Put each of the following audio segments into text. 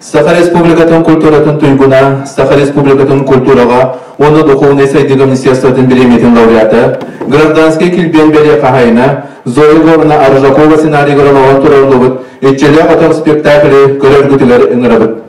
Саха Республикатын культуратын туйгуна, Саха Республикатын культураҕа уонна духовнай сайдыыга министерствотын бириэмийэтин лауреата, гражданскай килбиэн бэлиэ хаһаайына Зоя Егоровна Аржакова сценарийыгар олоҕун туруоруллубут Иччилээх отон спектаклы көрөргүтүгэр ыҥырабыт.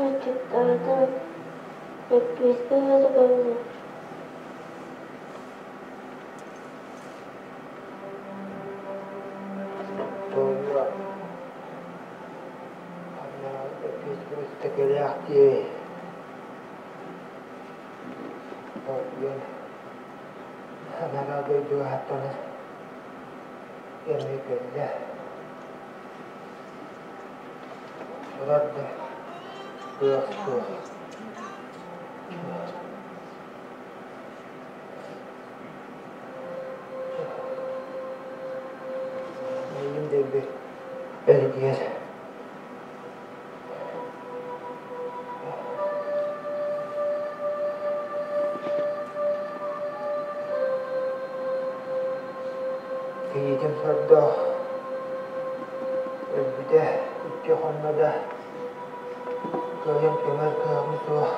Аччыктаатым, лэппиэскэ ыһа Тоойуо, лэппиэскэ быста кэлээхтиэй. Тоойуом, анараа дойдуга аттанар кэмэ кэллэ. Турар да кыах суох. Миигин дэлби эргийэр. Кийиитим сордоох өлбүтэ икки хонно да кыайан көмөр кыаҕым суох.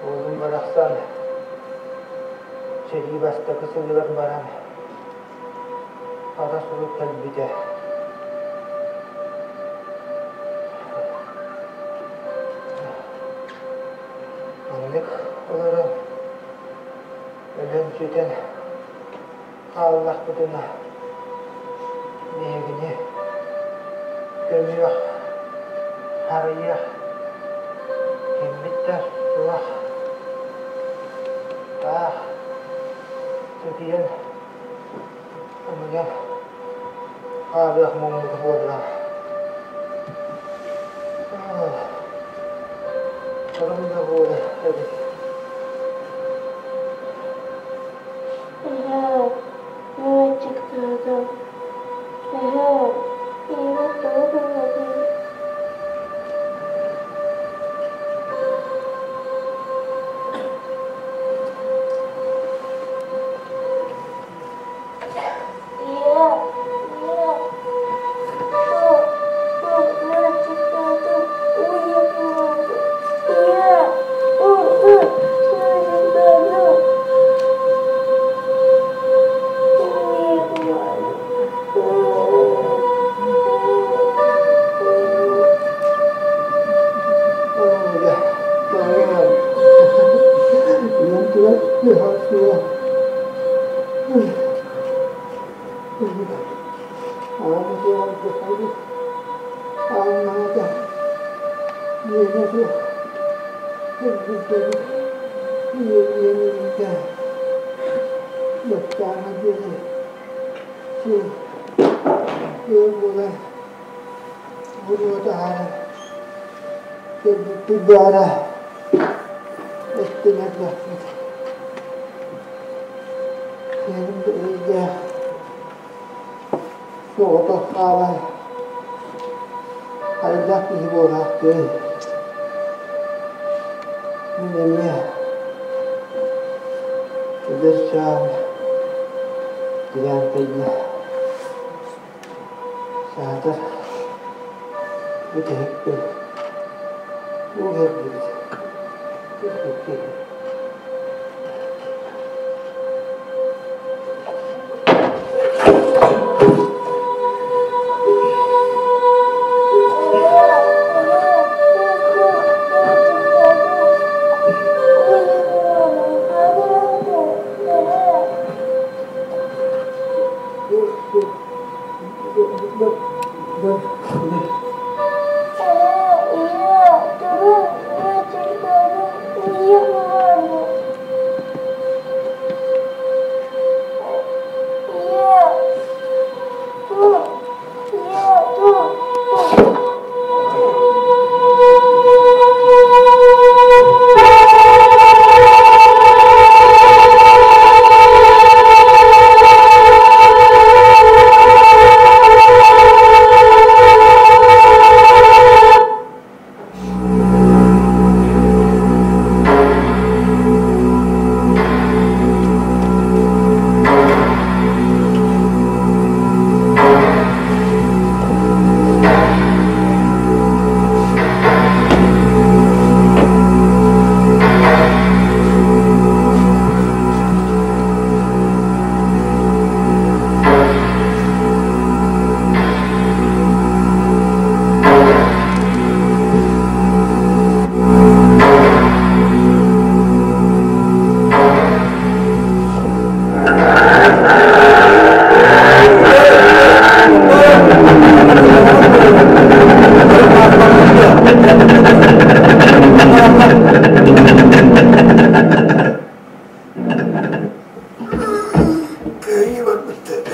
Уолум барахсан сэрии бастакы сылыгар баран хара сурук кэлбитэ. Маннык олорон өлөн-сүтэн хааллахпытына биһигини көмүөх, харыйыах киммит да суох. Таах сытыйан ымыйан хаалыах муҥмут буолла. Сорум да буолар эбит. Эһээ, мин аччыктаатым. Эһээ, ийэбэр тоҕо гымматый? Ийээ, ийээ, суох, суох, мин аччыктаатым. Уу иһиэхпин баҕарабын. Ийээ, уу, уу, мин аччыктаатым. Уу иһиэхпин баҕарабын. Буруо таһааран кэлбиппит баара эттин эрдэхпит. Сиэним да эрэйдээх соҕотох хаалан хайдах киһи буолаахтыай. Мин эмиэ эдэр чаам тирээн кэллэ. Саатар бүтэһикпин уу иһэрдибит.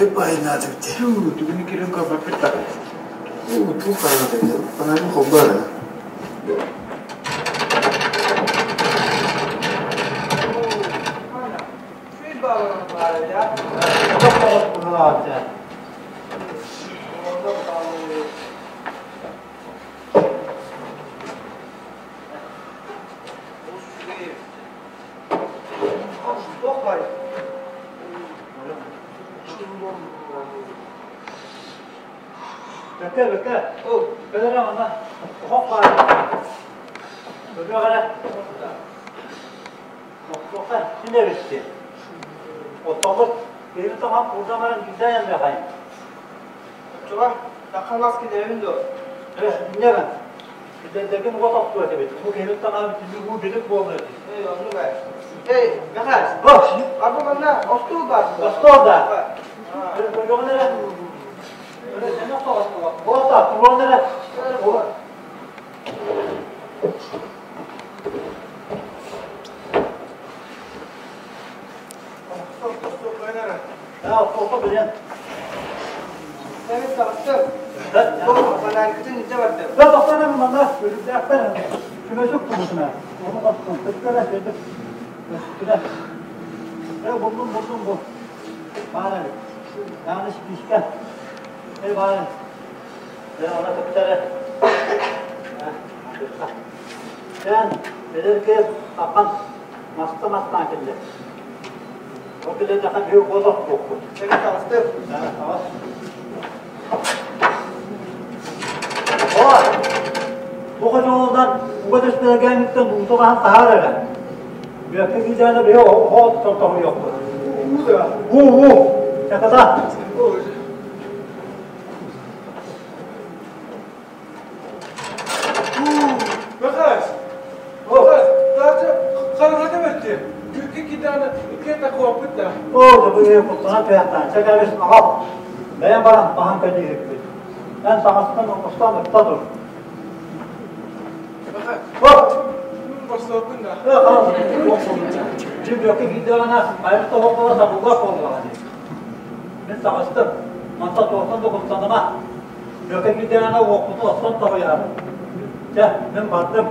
Үчүгэй баайнаат эбит. Түгүнү кирин көрбөппүт да. Туу хараҥата Панарым холбоон Бөкө, бөкө. Көлөрө манна оһох баар. Көрүөх эрэ. Охтуохха син эбитти. Оттоммут киһини таҥан куурдан баран биирдэ айанныахайын. Оччоҕо таххалаас киллэрэбин дуо? Э, инньэ гын. Күдэрдэргин уот охтуо этибит. Бу киһибит таҥаһа бүтүннүү уу билик буолуо этэ. Эй, оннук ээ. Эй, Мэхээс! Арба манна остуол баар. Остуол да. Көрөҕүн эрэ. Буолта, туруон эрэ. Остуолга билэн. Эбит таҕыстым. Фонарикытын илдьэ бардым. Да, тохтоон манна өлүктээхтэр чүмэчик тубутуна. Ону хостон тыттара сөдүк. Өстүнэ. Э, булдум, булдум бу. Баар эбит. Яғни списка. Э, баар. Э, ана тыктары. Sen эдэргэ тапан маста мастаан кэллэ. Ол кэллэдэхэ биһи олох буолбут. Эбит таҕыстым. О! Бу хочоолдан уга түспүтэргээҥиттэн уута баһан таһаар эрэ. Бүөккэ киирдэҕинэ биһи оһох тоһуйуохпут. Уу, уу! Чаката! Михась! Михась, даже хараҥата бэрти. Күркэ кидааны икки куоппут да. Оо, дьэ бу куттана түһэхтään. Чэ кэбис, аҕал. Бэйэм баран баһан кэлииһикпит. Эн саҥастан оҥостон ытта тур. Михась, О! босуоппун да. Дьэ бүөккэ киирдэҕинэ айах тоһоҕоло сабыллар буоллаҕа дии. Мин саҕастым. Мантан туохтан да куттаныма. Бүөккэ киирдэҕинэ уоппутун охсон тоһуйаары. Чэ, мин бардым.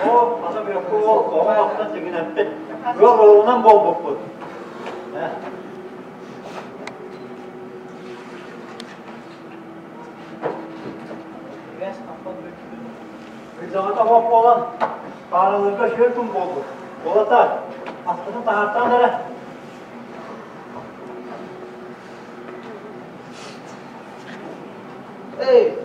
О, аны бүөккэ уол оҕо охтон тигинэппит. Ыал уолунан буолбуппут. Ыйдаҕата оһох буолан, пааралыырга үчүгэй күн буолбут. Уолаттар, аскытын таһаартаан эрэ. Эй,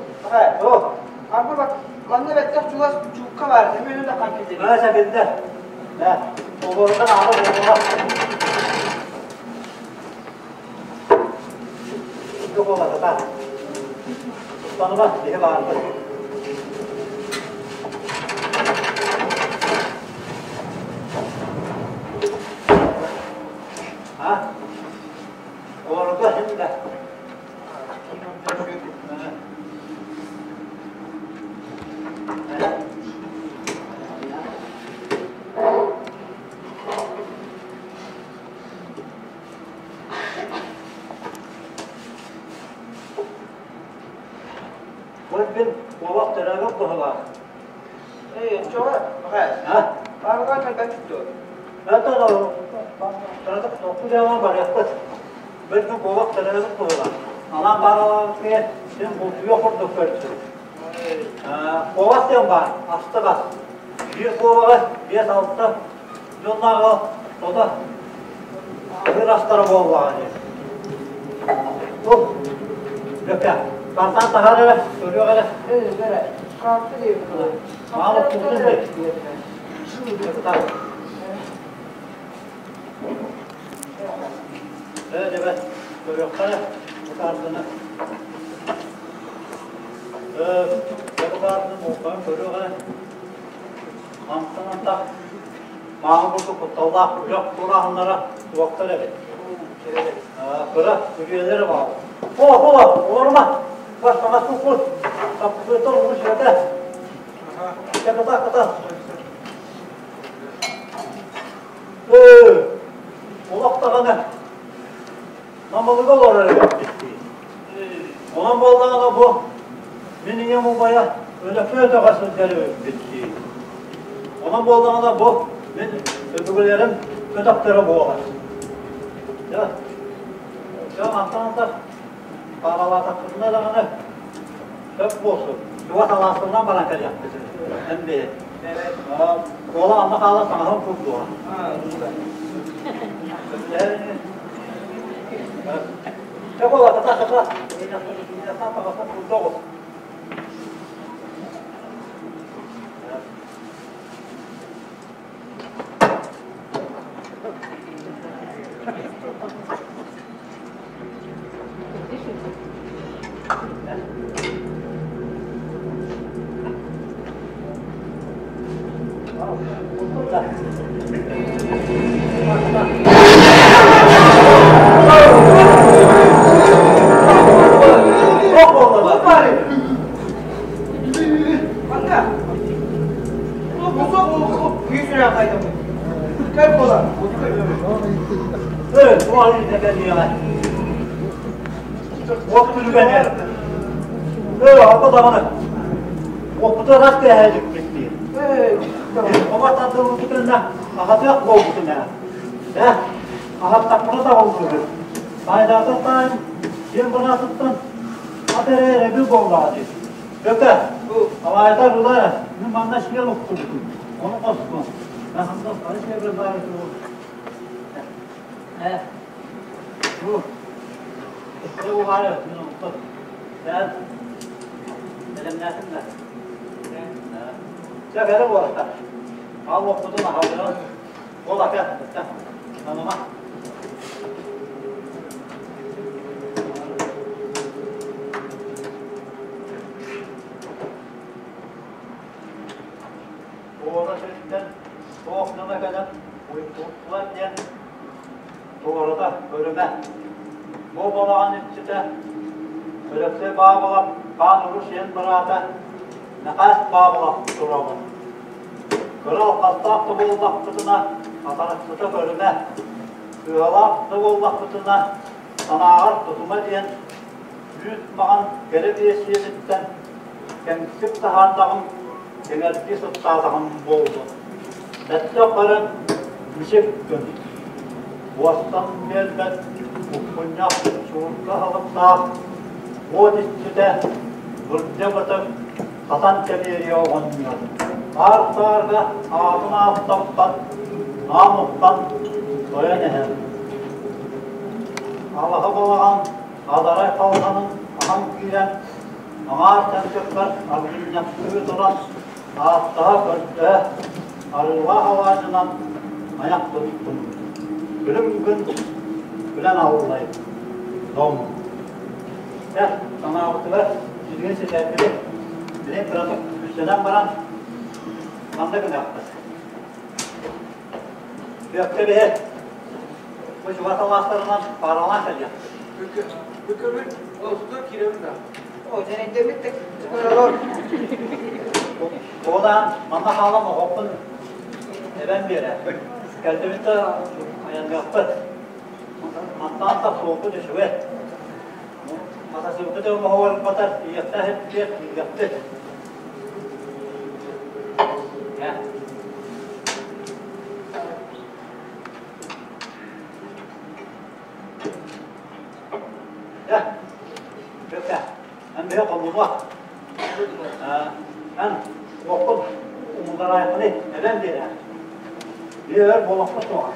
О, арба бak, манна бэттэх чугас чуукка баар, эмиэ да хан килдэ. Мына сәбилдэ. Мә, олорунан аҕа буолума. Буолла, Туттаныма, биһи баарбыт. А? Олорго хинда. быһыылаах. Ээ, оччоҕо, Михаил, пааралаан кэлбэппит дуо? Это кыратык толкуйдаан барыахпыт. Бір күн куобах төрөөбүт быһыылаах. Анаан пааралаабытыгар син бултуйуох курдук көрсүбүт. Куобах диэн баар, астыгас. Биир куобаҕы 5-6 дьоннооҕу тото аһыыр астара буоллаҕа дии. Бу, Бөкө, картан таһаар эрэ, көрүөх эрэ. Эрэ, карта диэбит Маалы куутун бит. Ээ, дебет, көрүөххэ эрэ, бу картаны. Ээ, бу картаны муҥхаҕын көрүөх эрэ. Мантан антах мааҕын курдук кутталлаах үрэх туорааһыннара суохтар эбит. Кыра үрүйэлэр баар. О, о, олорума! Бас саҥа суккут! Саппыкыта улуу сүөтэ! Ката, ката! Ээ, олох даҕаны Намылыга олорор эбиппит дии. Онон буоллаҕына бу мин ийэм убайа Өлөксөй өтөҕө сылдьар эбиппит дии. Онон буоллаҕына бу мин өбүгэлэрим көтөхтөрө буолар. Дьэ, дьэ мантан антах пааралаатахпытына даҕаны сөп буолсу. Чугас алааспынан баран кэлиэхпит. Эн бэйэ. Куола анна хаалар саҥаһым курдуга. Чэ буола, тата, тата. Таҕасан курдук. Манна. Кэл буолар. Э, Уот күлүгэнэ. Э, алта даҕаны. Уоппуту ыраас кээһэ иликпит дии. Оҕо тардыллыбытына аҕатыах буолбутун ээ. Э, аһаттахпына табыллыыгын. Баайдаатар таайым сиэн быраатыттан ат эрэ эрэбил буоллаҕа дии. Бөкө, алаайдар ыла эрэ, мин манна сиэл уктубутум, ону хостуом. Хары сиэбэр баар Э, бу, бу баары, мин уктум. Бэл, бэлэмнээтим да. Чэ, бэрэ буолар. Ал оппутун аһалларын, ол ака, аныма. Туора сиртэн туох дьоно кэлэн уйгууртулар диэн туората көрүмэ. Бу балаҕан иччитэ Өлөксөй Баабылап хаан уруу сиэн быраата Мэхээс Баабылап турабын. Кыра алҕастаах да буоллахпытына атарахсыта көрүмэ, сыалаах да буоллахпытына санааҕар тутума диэн үүт маҕан кэрэ биэсиэбиттэн кэмсик таһаардаҕым, кэҥэрдии сыттаатаҕым буоллун. Бэттэх көрөн мичик гын. Уостан биэрбэт уккунньах суурка аһылыктаах уот иччитэ бырдьа бытык хатан кэбиэриэ оҕонньор. Аар-саарга аатын ааттаппат аан уххан тойон эһэм. Алаһа балаҕан адарай халҕанын аһан киирэн аҥаар чанчыкпар аргынньахтыы туран ааттаһа-көрдөһө арыылаах алаадьынан айах туттум. Күлүм күн күлэн аллай дом. Дьэ, санаабытыгар силигин ситэрдибит. Билин кыратык үссэнэн баран манна гыныахпыт. Бүөккэ биһи бу чугас алаастарынан пааралаан кэлиэхпит. Бүкөбүт остур киирэбин да. О, дьэнэйдэммит да көрөлөр. Туолаан манна хаалан оҕоппун эбэн биэрэ. Кэлдибит да айанныахпыт. Мантан да суолбут үчүгэй. Матасыылбыт оҥоһугар батар, иэхтээх эппиэт, иэхпит. Бэйэ холлума. Эн уоккун умуллараайхыный, эбэн биэрээр. Биэ өр буолуохпут суоҕа.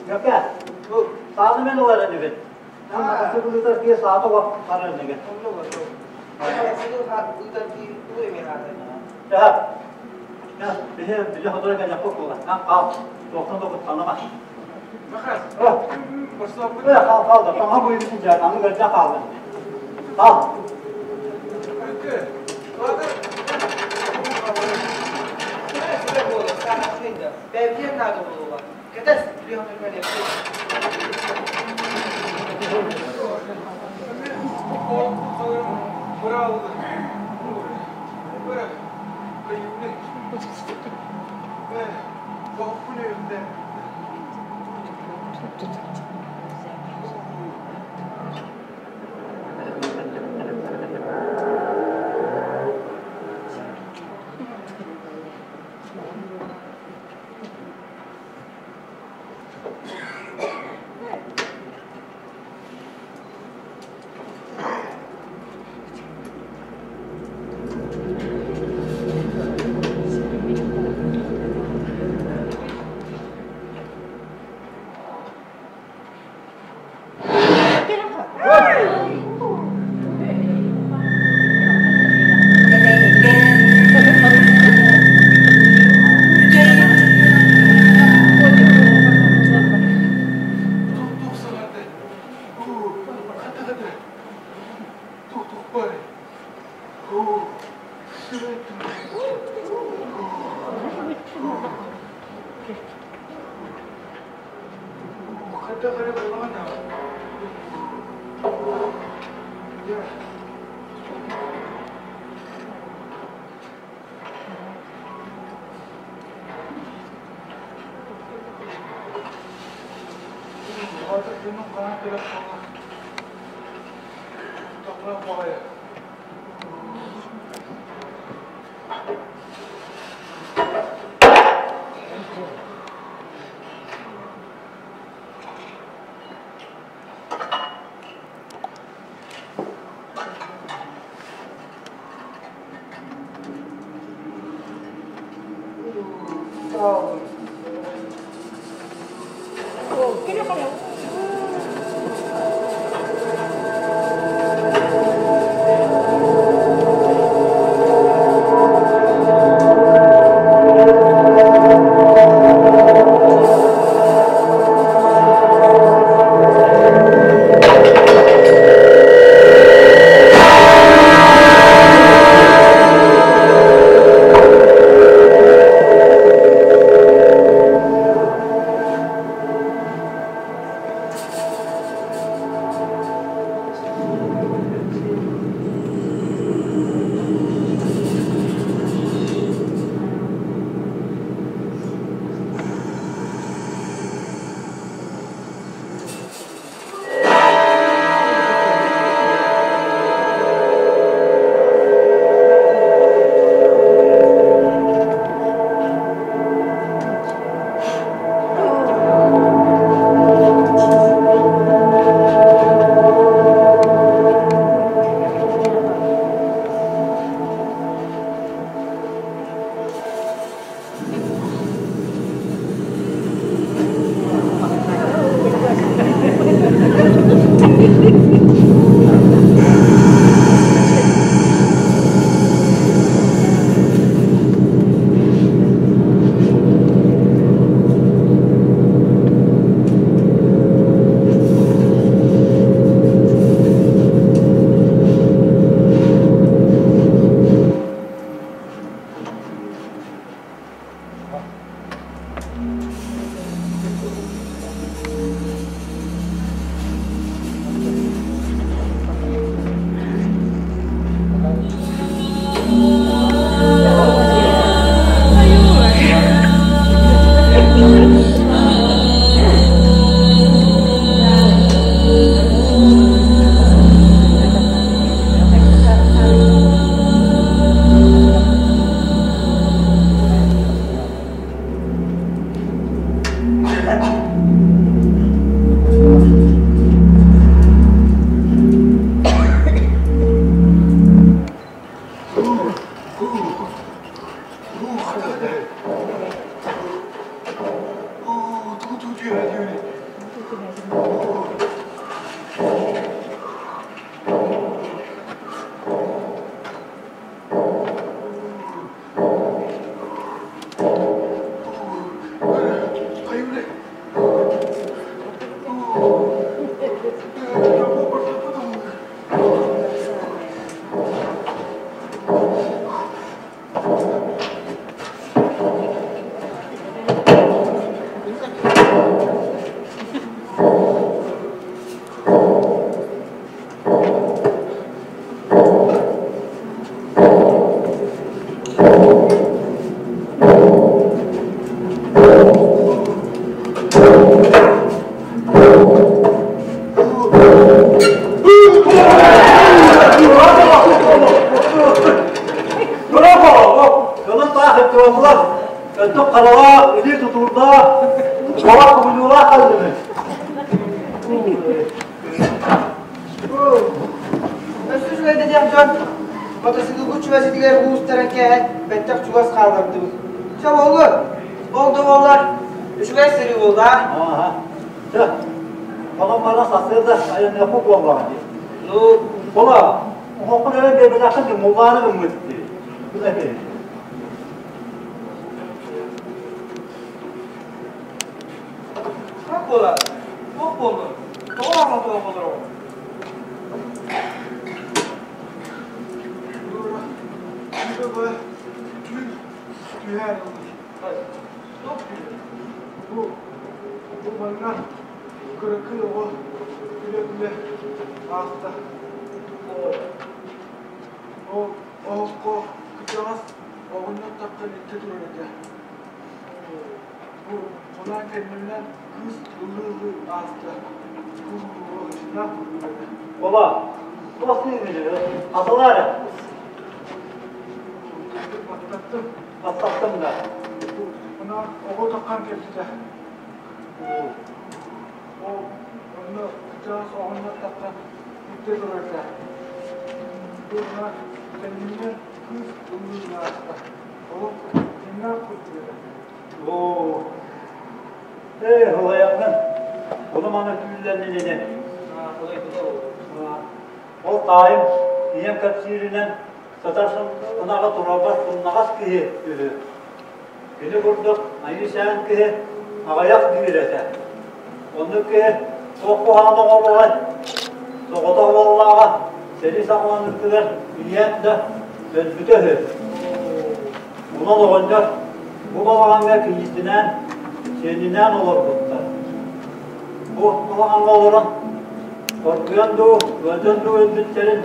Gökhan, сааны мен ылар инибин. Эн киһи саата барар инигин. Биһи биһи хотура кэллэхпит буолла. Ан хаал. Туохтан да куттаныма. Хаал хаал да. Тоҥо буйбутун дьэ, аны көрдө хаалын. Хаал. Өттүк харалаах, илии тутуурдаах, балах кубулуулаах кэллибит. Өссө үчүгэйдэ диэх дьон, мотоциклбыт чүмэчитигэр уустаран кээһэн, бэттэх чугас хааллардыбыт. Чэ буоллун, ол да буоллар, үчүгэй сырыы буолла. Ааһа. Чэ, онон баран сарсыарда айанныахпыт буоллаҕа дии. Ну, Ола, оһохпун эрэ биэрбэтэххин дии, муллааны гыммыт дии. Бу эти. Как буолар? Туох буоллун? Тоҕо аҕа олороҕун? Түһээн Туох түүл? Бу бу манна кыракый оҕо күлэ-күлэ ааста. Ол оһоххо кырдьаҕас оҕонньор таххан илдьэ турар этэ. Бу мунаан кэннинэн кыыс ыллыы-ыллыы ааста. Курдук этэ. Ола, туох түүнүнү? Атылар. Баттаттым. Баттаттым да. Мунаан оҕо таххан кэлбитэ. Ол онно кырдьаҕас оҕонньор таххан илдьэ турар этэ. Бу мунаан кэннинэн кыыс ыллыы ааста. Олох дьиҥнээх курдук этэ. Оо, ээ, ылайаҥҥын, ону-маны түүллэннин ини. Ол таайым ийэм кэпсииринэн сатар ынаҕа турарбар сымнаҕас киһи үһү. Кини курдук айыы-сээн киһи аҕыйах диир этэ. Оннук киһи туох куһаҕан оҥоруоҕай? Соҕотох уоллааҕа сэрии саҕаланыытыгар ийэм да өлбүтэ үһү. Онон оҕонньор бу балаҕаҥҥа кийиитинээн, сиэнинээн олорбуттар. Бу балаҕаҥҥа олорон хоргуйан дуу, ыалдьан дуу өлбүттэрин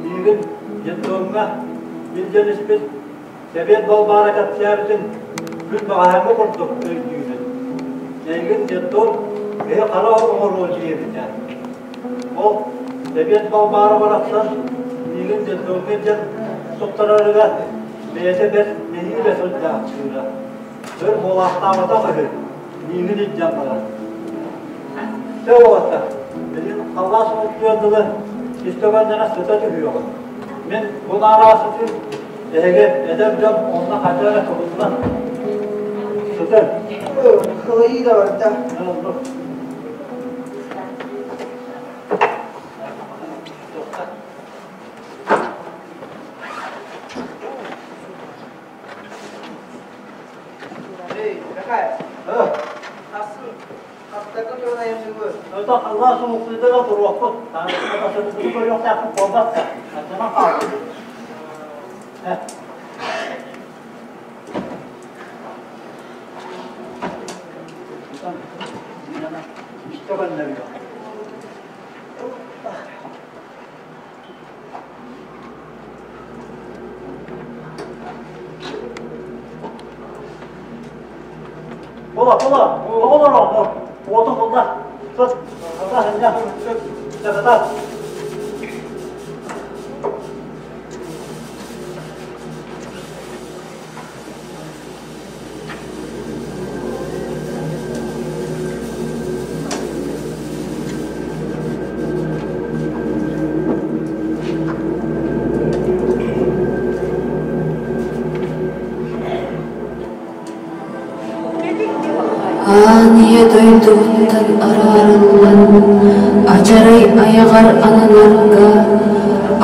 миигин детдомҥа илдьэн испит Сэбиэт Балбаара кэпсээбитин күн бэҕэһээҥҥи курдук өйдүүбүн. Эйигин детдом киһи хара оҥоруо диэбитэ. Ол Сэбиэт Балбаара барахсан миигин детдомҥа илдьэн туттарарыгар бэйэтэ бэрт нэһиилэ сылдьаахтыыра. Өр буолаахтаабатах үһү, миигин илдьэн баран. Чэ уолаттар, билигин халлаан суолтугар дылы ис көбөннөнө сыта түһүөҕүм. Мин бу наараа сытыым, эһиги эдэр дьон онно хайдах эрэ кыбыллан сытын. Кылайыы да барда. Эй, Михаил, хасын хастарга туран айанныыбыт? Это халлаан суолтуйда да туруохпут. Таҥаспытын көрүөхтээхпит буолбат да. Аттынан хаалбыт. Истэ көннөрүө. Була, була, оҕолор, уотун булла. Сыт, сыта, сынньа, сыт, сыта. Аан ийэ дойдуттан араарыллан, адьарай айаҕар ананарга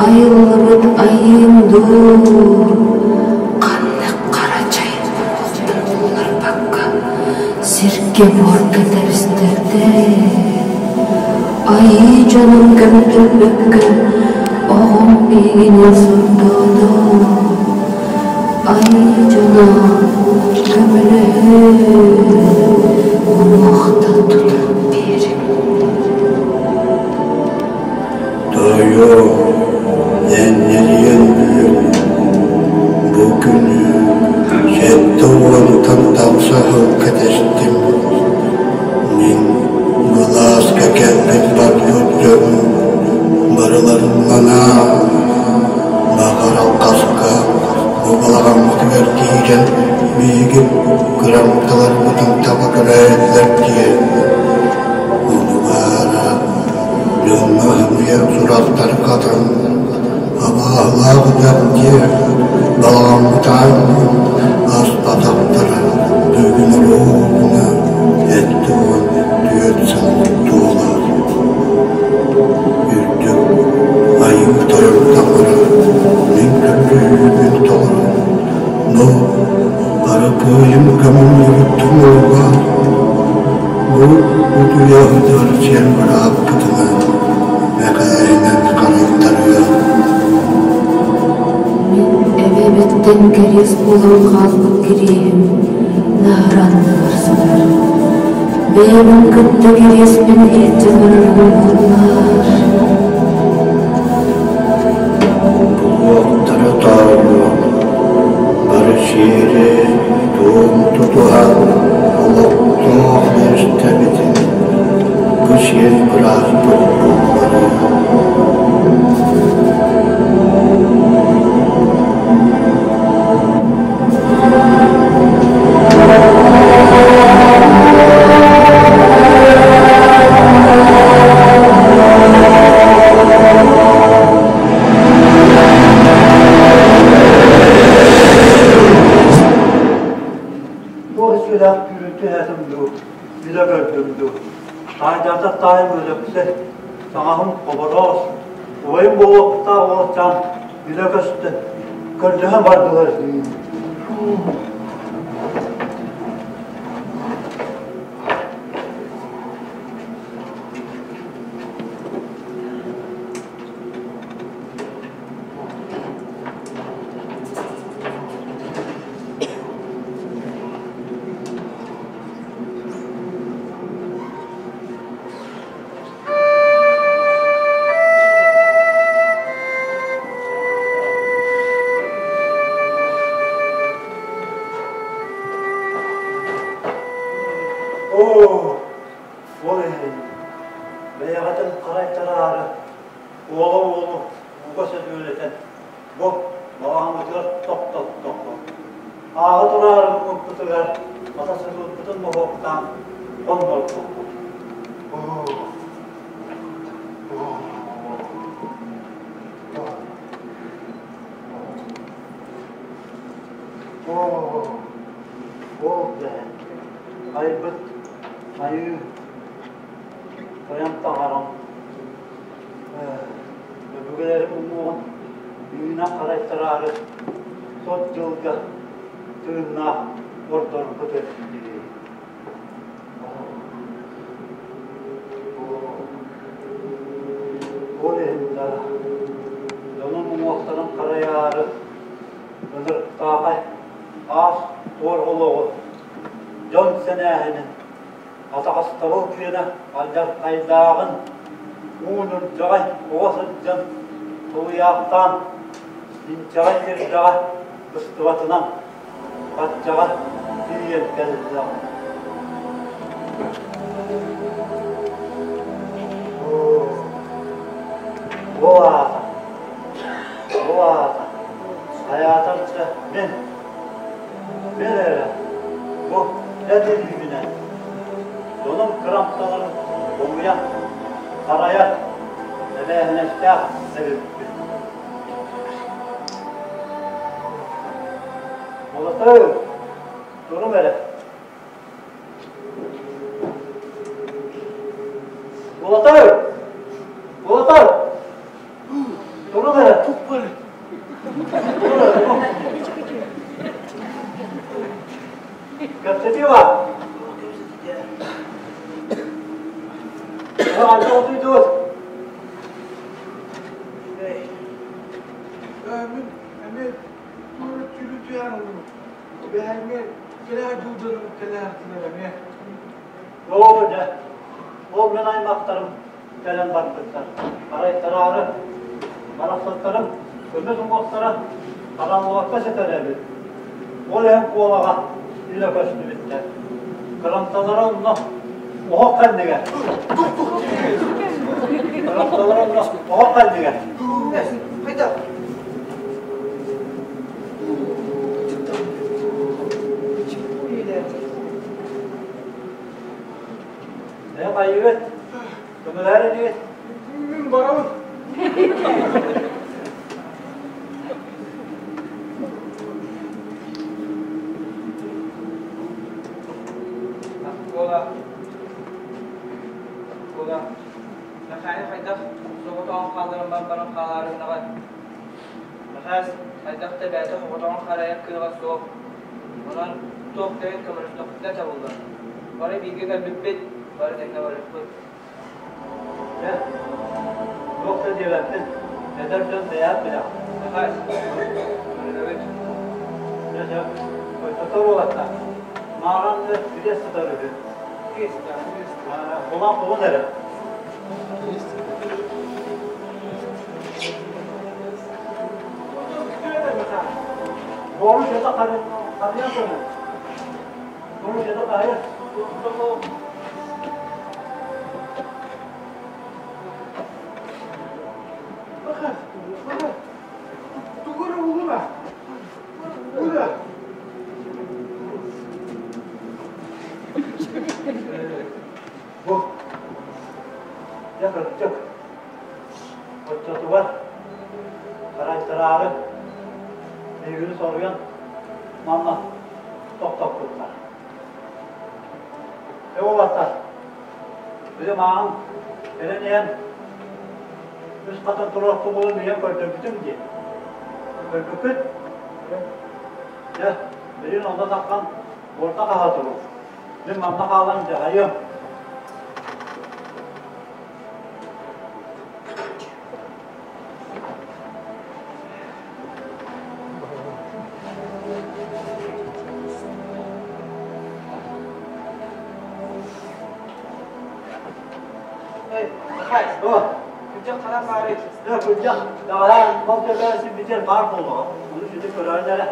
айыллыбыт айыым дуу, ханнык хара чай уҥуохпун булларбакка сиргэ-буорга тэбистэрдэ. Айыы дьонум көмөлөспөккө оҕом миигинэн сордоото. Айыы дьоно көмөлөһөн уҥуохтан тутан биэриҥ. Тоойуом, ньэнньэрийэн бүгүн бу күнү 70-тан тахса сыл кэтэстим. Мин былааска кэлбит барбыт дьон барыларынан баҕар алҕаска бу балаҕаммытыгар киирэн миигин Кырамталарбытын таба көрөөйүллэр диэн, ону баара дьоҥҥо сымыйа сурахтар хатан, абааһылаах дьон диэн балаҕаммытаан аспатахтара бүгүн оруобуна 74 сыл туолар. Үрдүк Айыы Тойон таҥара мин көрдөһүүбүн толорон, бу Арапыайым көмүллүбүт тумулга бу утуйа сытар сиэн бырааппытынан мэхээһинэн харайтарыа. Мин эбэбиттэн кэриэс буолан хаалбыт кириэһим наара анныгар сытар. Бэйэбин кытта кириэспин илдьэ барарым буоллар. Булуохтара тоойуом, бары сиэри туому тутуһан олохтоох миэстэбитин бу сиэн бырааппыт булларыа. Туох сүрэх күүрүн түһээтим дуу, билэ көрдүм дуу. Таайдаата таайым өлөксө, саҥаһым хобороос, убайым буолуохтаах уолчаан билэ көстөн, көрдөһөн бардылар. Оо, ол иһин бэйэҕитин харайтараары уола уолу ууга сөтүөлэтэн бу балаҕаммытыгар тохтоттоххо. Ааҕа тураары муммуппутугар хата сытыылбытын моһуоктаан хоннорбуппут. Ол дэһэн айбыт айыы тойон таҥарам өбүгэлэрим уҥуоҕун үүнэ харайтараары сот дьылга тыыннаах ордорбут эбит Ол иһин да дьонум уҥуохтарын харайаары ынырыктаахай аас-туор олоҕу дьон сэнээһинин атаҕастабыл күөнэ алдьархайдааҕын уу ньурдьаҕай оҕо сылдьан тулуйаахтаан инчэҕэй ирдэҕэ быстыбатынан баччаҕа тиийэн кэллэҕим. Ол аата, ол аата, хайаатар да мин, мин эрэ бу эт илиибинэн дьонум кырамталарын хомуйан, харайар эбээһинэстээх эбиппин. Уолаттар, туруҥ эрэ. Уолаттар! Уолаттар! Туруҥ эрэ. Туруҥ эрэ, туруҥ. Кэпсэтии баар. Хайдах утуйдугут? Мин эмиэ туора түүлү түһээн ыллым. Бэһэҥҥэ кэлээ дьылдьаным кэлээхтилэр эмиэ. Оо дьэ, ол мин аймахтарым кэлэн барбыттар. Арайтараары барахсаттарым көмүс уҥуохтара хараллыбакка сытар эбит. Ол иһин куолаҕа илэ көстүбүттэр. Кырамталара онно оһох кэннигэр. Кырамталара онно оһох кэннигэр. Хайдах? Ээ хайыгыт? Көмөлөһөр инигит? Мин барабын. Оскуола. Оскуола. Мэхээни хайдах соҕотоҕун хаалларан баран хаалаарыннаҕай? Мэхээс хайдах да бэйэтэ соҕотоҕун харайар кыаҕа суох. Онон туох да иһин көмөлөстөхпүтүнэ табыллар. Бары бииргэ кэлбиппит, бары тэҥҥэ барыахпыт. Дьэ, туох да диэбэппин, эдэр дьон бэйэҕит билэҕит. Мэхээс, көрүнэбит. Дьэ, сөп. Оччото уолаттар, мааран кириэс сытар үһү. Кириэс сытар. Булан булун эрэ. Боru şurada karıya koyun. Boru şurada karıya. Bakar, bakar. Тугура булума. Була. Бу дьэ кырдьык, оччотугар харайтараары биһигини соруйан манна тохтоппуттар. Дьэ уолаттар, били мааҕын кэлэн иһэн үс хатан турар тумулун ийэм көрдөрбүтүм дии. Көрбүккүт? Дьэ, билигин онно таххан уорда хаһа туруҥ. Мин манна хаалан дьаһайыам. Эй, Михай, О, күрдьэх ханан баарый? Дьэ, күрдьэх, даҕаһаан, мал төбөөсүн бүтэр баар буолуоҕа. Ону сүтүк көрөөн эрэ.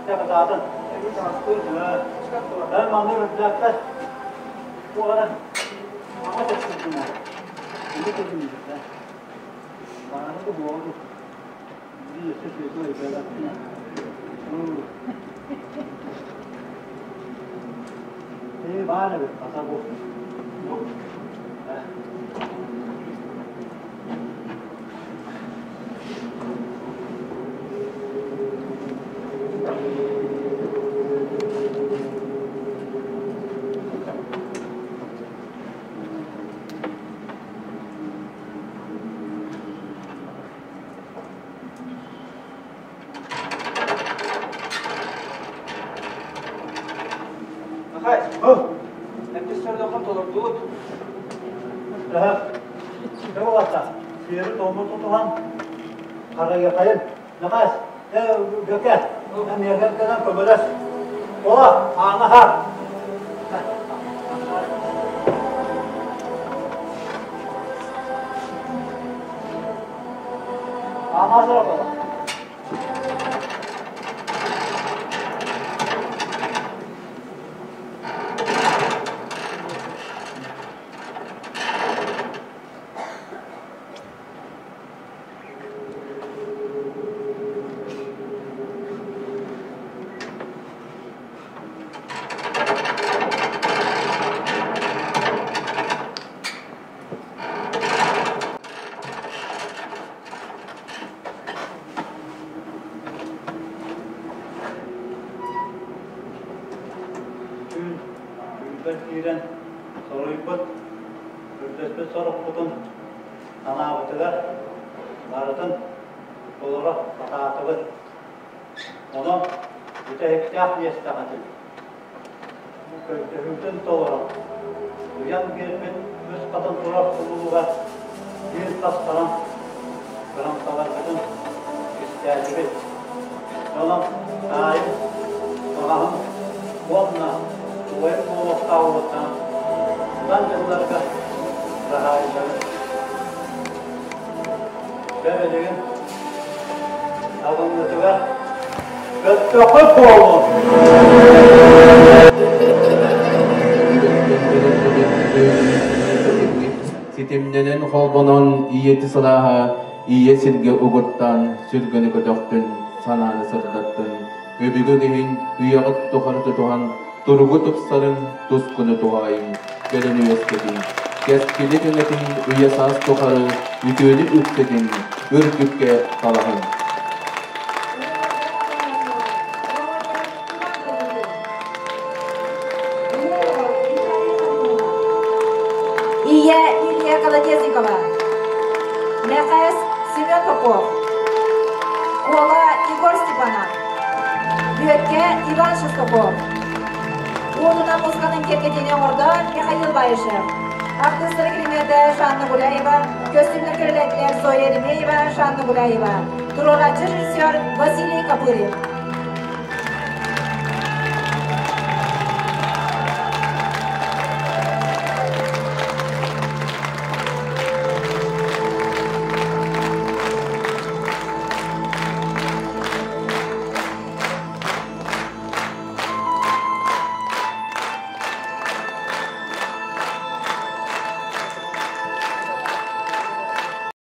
Дьэ, кытаатын. Эбии таҥастыыр. Эн манна үрдээхпэр. Туох эрэ аҕа тэпсибитин Аны көтүмүтэ. Баары да буолу. Биир өссө сүөтү өйдөөбөппүн. Ээ баар эбит, хата бу. Бу. Михай, О, эппит сордоххун толордубут. Дьэ уолаттар, сиэри-туому тутуһан, харайыахайын. Нахаас, ээ, Бүөкэ, миэхэ кэлэн көмөлөс. Ола, аана аһаар. Аана аһаар ола. Түүн түүлбэр киирэн соруйбут, көрдөспүт сорукпутун санаабытыгар барытын толоро сатаатыбыт. Онон бүтэһиктээх миэстэҕитин көрдөһүүтүн толорон, уйан биэрбит үс хатын турар тулуугар биир тастаран кырамталарбытын кистээтибит. Онон таайым, баҕаһым уонна убайым буолуохтаах уолаттаан удан дьылларга быраһаайдары Дьэ билигин алыннытыгар көттөххө буолуҥ! Ситимнэнэн холбонон ийэти сылааһа ийэ сиргэ угуттаан сүргэни көтөхтүн, санааны сырдаттын, өбүгэ иһин үйэҕит тухары тутуһан. Туругу тупсарыҥ, тускуну туһаайыҥ, кэлин үөскэтиҥ, кэскили кэҥэтиҥ, үйэ-саас тухары үтүөнү үксэтиҥ, үрдүккэ талаһыҥ. Ия Илья Колодезникова, Мэхээс Семен Попов, Куола Егор Степанов, Бүөккэ Иван Шестаков. Уонунан музыканын кэргэтини оҥордо Михаил Баишев. Артыыстары килиметэ Жанна Гуляева, көстүүмнэр көрүлээччилэр Зоя Еремеева, Жанна Гуляева. Туруорааччы режиссер Василий Копырин.